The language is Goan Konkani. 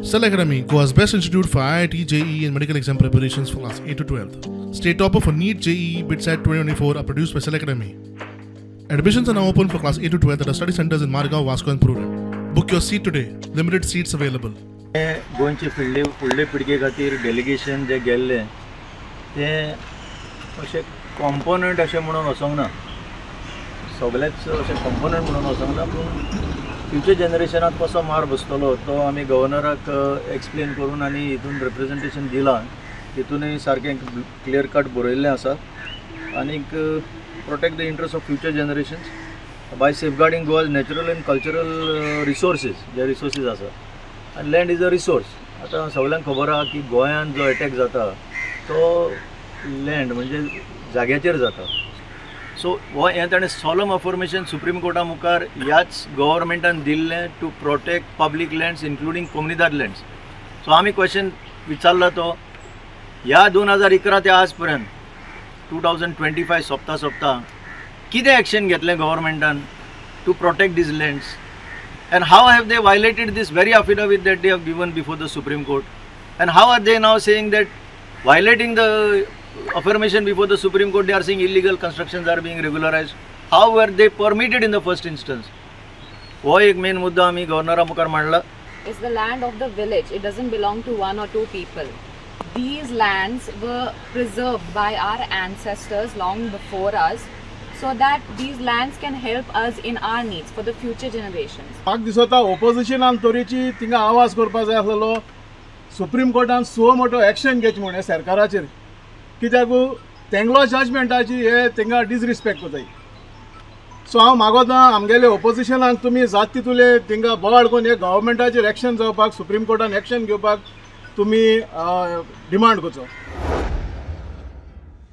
Cell Academy, Goa's best institute for IIT, JEE and medical exam preparations for class 8 to 12. State topper for NEET, JEE, BITSAT 2024 are produced by Cell Academy. Admissions are now open for class 8 to 12 at our study centers in Margao, Vasco and Prurem. Book your seat today. Limited seats available. गोंयचे फुडले फुडले पिळगे खातीर डेलिगेशन जे गेल्लें तें अशें कॉम्पोनंट अशें म्हणून वचोंक ना, सगळेच अशें कॉम्पोनंट म्हणून वचोंक ना, पूण फ्युचर जनरेशनाक कसो मार बसतलो तो आमी गव्हर्नराक एक्सप्लेन करून आनी हितून रिप्रेजेंटेशन दिलां, तितूनय सारकें क्लियर कट बरयल्लें आसा आनीक protect the interest of future generations by safeguarding Goa's natural and cultural resources, J resources आसा आनी लँड is a resource. आतां सगळ्यांक खबर आहा की गोंयांत जो एटॅक जाता तो लँड म्हणजे जाग्याचेर जाता. सो हो हें ताणें सोलम अफर्मेशन सुप्रीम कोर्टा मुखार ह्याच गव्हर्मेंटान दिल्लें to protect public lands including comunidade lands. So आमी क्वेश्चन विचारला तो ह्या 2011 ते आज पर्यंत 2025 सोंपता सोंपता कितें एक्शन घेतलें गव्हर्मेंटान to protect these lands? And how have they violated this very affidavit that they have given before the Supreme Court? And how are they now saying that violating the affirmation before the Supreme Court, they are saying illegal constructions are being regularized? How were they permitted in the first instance? हो एक मेन मुद्दा आमी गव्हर्नरा मुखार मांडला. It's the land of the village. It doesn't belong to one or two people. These lands were preserved by our ancestors long before us, so that these lands can help us in our needs for the future generations. म्हाका दिसता ओपोजिशनान तरेची थिंगा आवाज करपा जाय आसलेलो, सुप्रीम कोर्टान सो मोटो एक्शन घेवचें म्हूण सरकाराचेर, कित्याक तेंगलो जजमेंटाची हे थिंगा डिसरिस्पेक्ट करताय. सो हांव मागोता आमगेले ओपोजिशनाक तुमी जात तितूले थिंगा बोवाळ करून हे गव्हर्मेंटाचेर एक्शन जावपाक, सुप्रीम कोर्टान एक्शन घेवपाक तुमी डिमांड करचो.